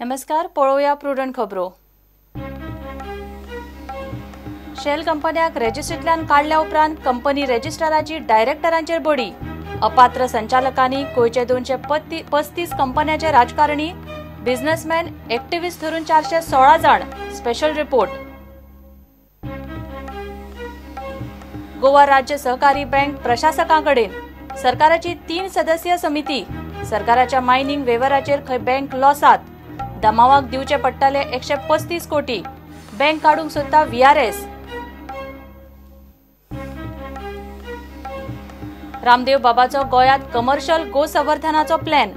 नमस्कार, पळोवया प्रुडंट खबरो. शेल कंपन्याक रेजिस्ट्रींतल्यान काडल्या उपरांत कंपनी रेजिस्ट्राराची डायरेक्टरांचेर बडी. अपात्र संचालकांनी गोंयचे 235 कंपन्याचे राजकारणी, बिझनेसमॅन, एक्टिव्हिस्ट धरून 416 जाण. Special report. Goa राज्य सहकारी बँक प्रशासकां कडेन सरकाराची 3 सदस्यीय समिती. सरकाराच्या मायनिंग वेव्हाराचेर खंय बँक लॉसात. दमावाक दिवचे पडटाले 135 कोटी. बँक काडूंक सोदता व्हीआरएस. रामदेव बाबाचो गोंयांत कमर्शियल गोसंवर्धनाचो प्लॅन.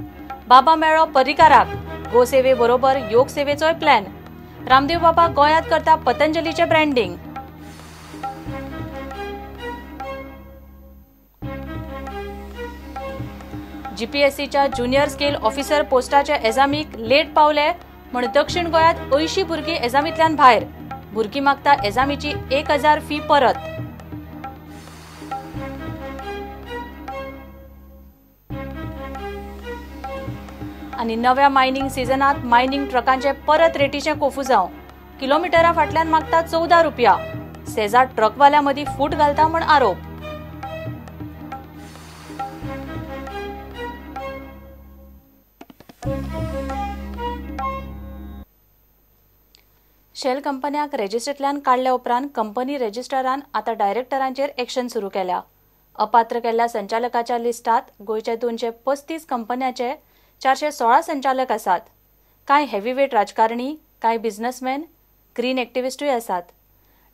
बाबा मेळ्ळो पर्रीकाराक. गोसेवे बरोबर योगसेवेचोय प्लॅन. रामदेव बाबा गोंयांत करता पतंजलीचें ब्रँडिंग. जीपीएससीच्या ज्युनियर स्केल ऑफिसर पोस्टाच्या एजामीक लेट पावले म्हण दक्षिण गोंयांत 80 भुरगीं एजामींतल्यान भायर. भुरगीं मागता एजामीची 1000 फी परत. आनी नव्या मायनिंग सिजनांत मायनिंग ट्रकांचे परत रेटीचें कोफुजांव. किलोमिटरा फाटल्यान मागता 14 रुपया. सेजा ट्रकवाल्यां मदीं फूट घालता म्हण आरोप. शेल कंपन्याक रेजिस्ट्रींतल्यान काडल्या उपरांत कंपनी रेजिस्ट्रारान आतां डायरेक्टरांचेर एक्शन सुरू केल्या. अपात्र केल्ल्या संचालकाच्या लिस्टांत गोंयच्या 235 कंपन्याचे 416 संचालक आसात. कांय हेवीवेट राजकारणी, कांय बिझनेसमॅन, ग्रीन एक्टिव्हिस्टूय आसात.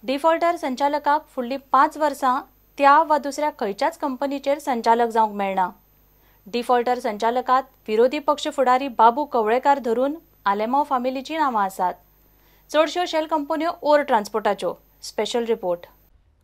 डिफॉल्टर संचालकाक फुडलीं 5 वर्सां त्या वा दुसऱ्या खंयच्याच कंपनीचेर संचालक जावंक मेळना. डिफॉल्टर संचालकांत विरोधी पक्ष फुडारी बाबू कवळेकार धरून आलेमाव फामिलीचीं नांवां आसात. चडश्यो शेल कंपन्यो ओर ट्रान्सपोर्टाच्यो. Special report.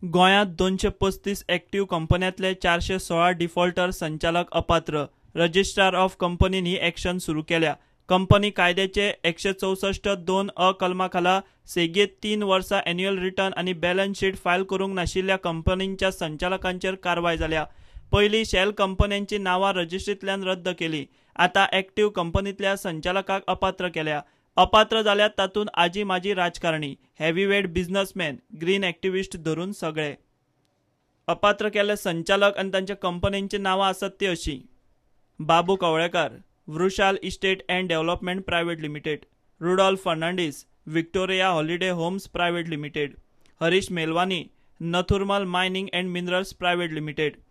गोंयांत 235 एक्टिव्ह कंपन्यांतले 416 डिफॉल्टर संचालक अपात्र. रजिस्ट्रार ऑफ कंपनीन ही एक्शन सुरू केल्या. कंपनी कायद्याचे 164(2) अ कलमा खाला सेगीत 3 वर्सां एन्युअल रिटर्न आनी बॅलन्स शीट फायल करूंक नाशिल्ल्या कंपनींच्या संचालकांचेर कारवाय जाल्या. पयलीं शेल कंपन्यांची नांवां रजिस्ट्रींतल्यान रद्द केली. आतां एक्टिव्ह कंपनींतल्या संचालकांक अपात्र केल्या. अपात्र जाल्यात तातूंत आजी माजी राजकारणी, हेवीवेट बिझनेसमॅन, ग्रीन एक्टिव्हिस्ट धरून सगळे. अपात्र केल्ले संचालक आनी तांच्या कंपन्यांची नांवां आसात ती अशीं: Babu Kavlekar, Vrushal estate and development private limited; Rudolph Fernandes, Victoria holiday homes private limited; Harish Melwani, Nathurmal mining and minerals private limited;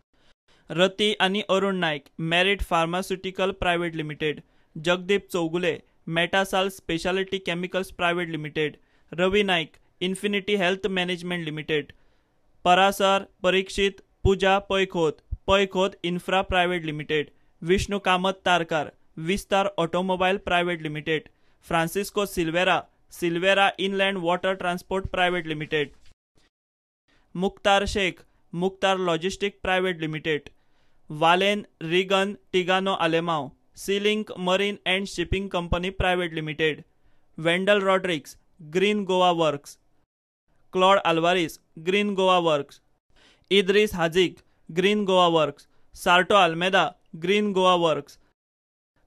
Rati आनी Arun Naik, Merit pharmaceutical private limited; Jagdeep Chougule, Metasal speciality chemicals private limited; Ravi Naik, infinity health management limited; Parasar Parikshit Puja Paikhot, Paikhot infra private limited; Vishnu Kamat Tarkar, Vistar automobile private limited; Francisco Silveira, Silveira inland water transport private limited; Mukhtar Shaikh, Mukhtar logistic private limited; Valen Regan Tigano Alemao, Sealink marine and shipping company private limited; Wendell Rodrigues, green Goa works; Claude Alvares, green Goa works; Idris Hajik, green Goa works; Sarto Almeida, green Goa works;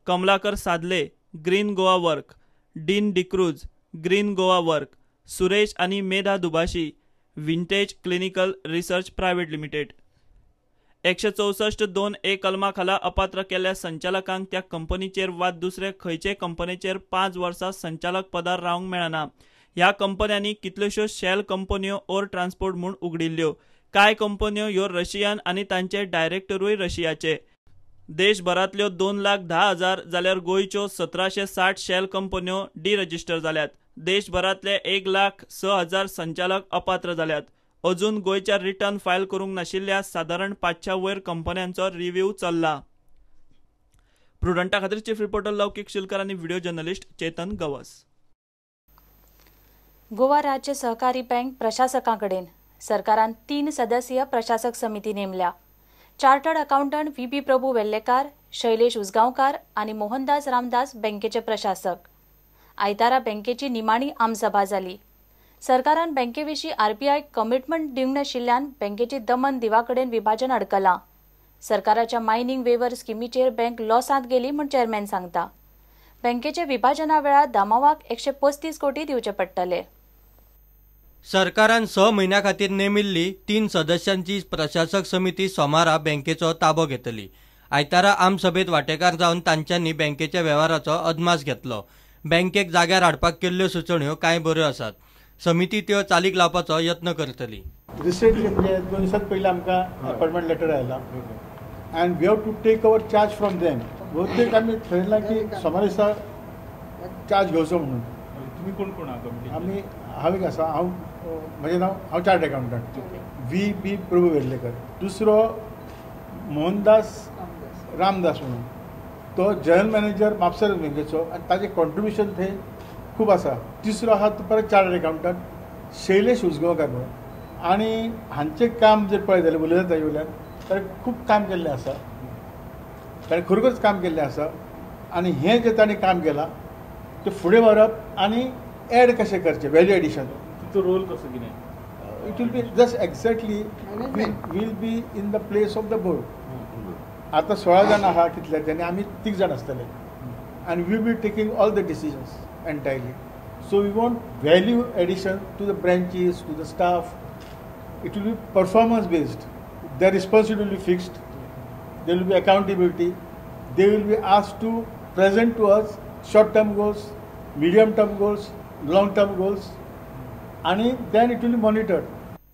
Kamalakar Sadle, green Goa work; Dean D'Cruz, green Goa work; Suresh आनी Medha Dubhashi, vintage clinical research private limited. 164(2) ए कलमा खाला अपात्र केल्ल्या संचालकांक त्या कंपनीचेर वा दुसरे खंयचेय कंपनीचेर 5 वर्सां संचालक पदार रावंक मेळना. ह्या कंपन्यांनी कितल्योश्यो शेल कंपन्यो ओर ट्रान्सपोर्ट म्हूण उगडिल्ल्यो. कांय कंपन्यो ह्यो रशियन आनी तांचे डायरेक्टरूय रशियाचे. देशभरांतल्यो 2,10,000 जाल्यार गोंयच्यो 1760 शेल कंपन्यो डिरजिस्टर जाल्यात. देशभरांतले 1,06,000 संचालक अपात्र जाल्यात. अजून गोंयच्या रिटर्न फायल करूंक नाशिल्ल्या सादारण 500 वयर कंपन्यांचो रिव्ह्यू चल्ला. प्रुडंटा खातीर चीफ रिपोर्टर लौकीक शिलकर आनी व्हिडिओ जर्नलिस्ट चेतन गवस. गोवा राज्य सहकारी बँक प्रशासकां कडेन सरकारान 3 सदस्यीय प्रशासक समिती नेमल्या. Chartered accountant V B Prabhu Vellekar, Shailesh Usgaonkar आनी मोहनदास रामदास बँकेचे प्रशासक. आयतारा बँकेची निमाणी आमसभा जाली. सरकारान बँकेविशीं आरबीआय कमिटमेंट दिवंक नाशिल्ल्यान बँकेची दमन दिवा कडेन विभाजन अडकलां. सरकाराच्या मायनिंग वेवर स्किमीचेर बँक लॉसांत गेली म्हूण चेअरमॅन सांगता. बँकेचे विभाजना वेळार दामावाक 135 कोटी दिवचे पडटले. सरकारान 6 म्हयन्या खातीर नेमिल्ली 3 सदस्यांची प्रशासक समिती सोमारा बँकेचो ताबो घेतली. आयतारा आमसभेत वांटेकार जावन तांच्यांनी बँकेच्या वेव्हाराचो अदमास घेतलो. बँकेक जाग्यार हाडपाक केल्ल्यो सुचोवण्यो कांय बऱ्यो आसात. समिती त्यो चालीक लावपाचो यत्न करतली. रिसेंटली म्हणजे 2 दिसांत पयलीं आमकां अपॉइंटमेंट लेटर आयला and we have to take our charge from them. बहुतेक आमी थरयलां की सोमार दिसा चार्ज घेवचो म्हणून. तुमी कोण कोण आहा? आमी हांव एक आसा, हांव म्हजें नांव, हांव chartered accountant V B. Prabhu Verlekar. दुसरो मोहनदास रामदास म्हणून, तो जनरल मॅनेजर म्हापसा बँकेचो आनी ताजें कॉन्ट्रिब्युशन थंय खूब आसा. तिसरो आहा तो परत चार्टर्ड अकावंटंट शैलेश उजगांवकार म्हणून. आनी हांचें काम जर पळयत जाल्यार उलयता ताजे वयल्यान तर खूब काम केल्लें आसा, ताणें खरोखरच काम केल्लें आसा. आनी हें जें ताणें काम केलां तें फुडें व्हरप आनी एड कशें करचें, व्हॅल्यू एडिशन. तुजो रोल कसो कितें? It will be just exactly will be in the place of the board. आतां 16 जाण आहा कितले आनी आमी 3 जाण आसतले आनी we be taking all the decisions entirely. So we want value addition to the branches, to the staff. It will be performance based. Their responsibility will be fixed. There will be accountability. They will be asked to present to us short-term goals, medium-term goals, long-term goals, and then it will be monitored.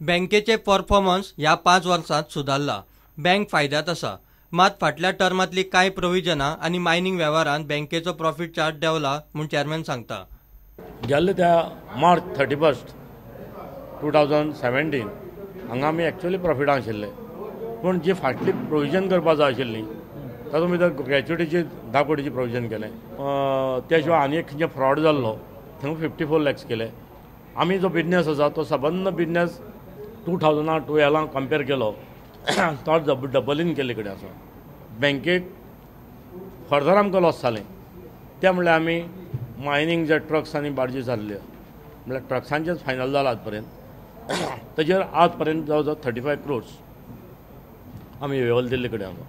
बँकेचे performance ह्या 5 वर्सांत सुदारला. Bank फायद्यात आसा. मात फाटल्या टर्मांतली कांय प्रोविजनां आनी mining वेव्हारांत बँकेचो प्रॉफिट चार्ज देंवला म्हूण चेअरमॅन सांगता. गेल्ले त्या मार्च 31, 2017 हांगा आमी एक्चुअली प्रॉफिटान आशिल्ले, पूण जी फाटली प्रोविजन करपा जाय आशिल्ली तातूंत भितर ग्रॅच्युटीची 10 कोटीची प्रोविजन केलें. त्या शिवाय आनी एक खंयचे फ्रॉड जाल्लो थंय 54 लॅक्स केले. आमी जो बिजनेस आसा तो सबंद बिजनेस 2012 कंपेर केलो तो डबलीन केल्ले कडेन आसा. बँकेक फर्दर आमकां लॉस जालें तें म्हणल्यार आमी मायनींग जे ट्रक्स आनी बार्जी जाल्ल्यो म्हणल्यार ट्रक्सांचेच फायनल जाला आजपर्यंत, ताचेर आज पर्यंत जवळ जवळ 35 क्रोर्स आमी वेवल दिल्ले कडेन आसा.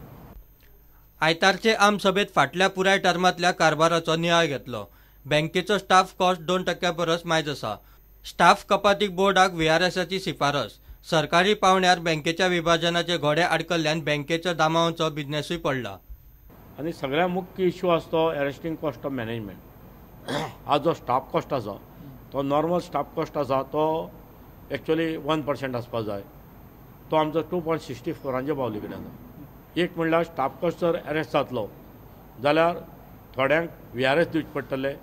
आयतारचे आमसभेत फाटल्या पुराय टर्मांतल्या कारभाराचो नियाळ घेतलो. बँकेचो स्टाफ कॉस्ट 2% परस मायज आसा. स्टाफ कपातीक बोर्डाक व्हीआरएसाची शिफारस. सरकारी पावंड्यार बँकेच्या विभाजनाचे घोडे आडकल्ल्यान बँकेच्या दामांचो बिजनेसूय पडला. आनी सगळ्या मुख्य इश्यू आसा तो एरेस्टिंग कॉस्ट ऑफ मॅनेजमेंट. आज जो स्टाफ कॉस्ट आसा तो नॉर्मल स्टाफ कॉस्ट आसा तो एक्चुअली 1% आसपाक जाय, तो आमचो 2.64 पावली कडेन आसा. एक म्हणल्यार स्टाफ कॉस्ट जर एरेस्ट जातलो जाल्यार थोड्यांक व्हीआरएस दिवचे पडटले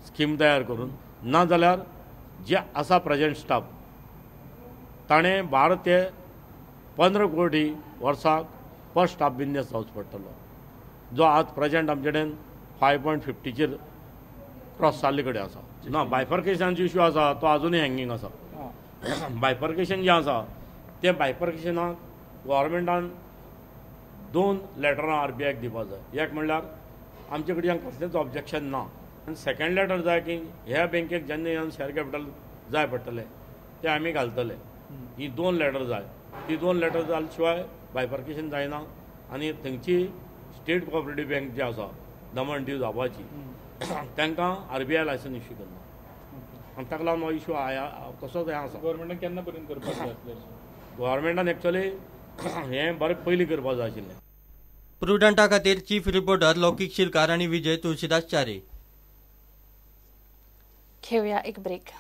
स्कीम तयार करून, ना जाल्यार जे आसा प्रेजेंट स्टाफ ताणें 12 ते 15 कोटी वर्साक पर स्टाफ बिजनेस जावचो पडटलो, जो आज प्रेजेंट आमचे कडेन 5.50चेर क्रॉस जाल्ले कडेन आसा. ना बायफर्केशनाचो इश्यू आसा तो आजुनूय हँगींग आसा. बायफर्केशन जें आसा तें बायफर्केशनाक गव्हर्मेंटान 2 लेटरां आरबीआयक दिवपाक जाय. एक म्हणल्यार आमचे कडच्यान कसलेंच ऑब्जेक्शन ना, आनी सेकंड लेटर जाय की ह्या बँकेक जेन्ना जेन्ना शेअर कॅपिटल जाय पडटलें तें आमी घालतले. ही 2 लेटर जाय, ती 2 लेटर जाल्या शिवाय बायफर्केशन जायना. आनी थंयची स्टेट कोऑपरेटीव बँक जी आसा दमण दीव जावपाची तांकां आरबीआय लायसन्स इश्यू करना आनी ताका लागून हो इश्यू आया तसोच हें आसा. गव्हर्मेंटान केन्ना पर्यंत करपाक जाय आसलें? गव्हर्मेंटान एक्चुअली हें बरें पयलीं करपाक जाय आशिल्लें. प्रुडंटा खातीर चीफ रिपोर्टर लौकीक शिलकार आनी विजय तुळशीदास च्यारी. घेऊया एक ब्रेक.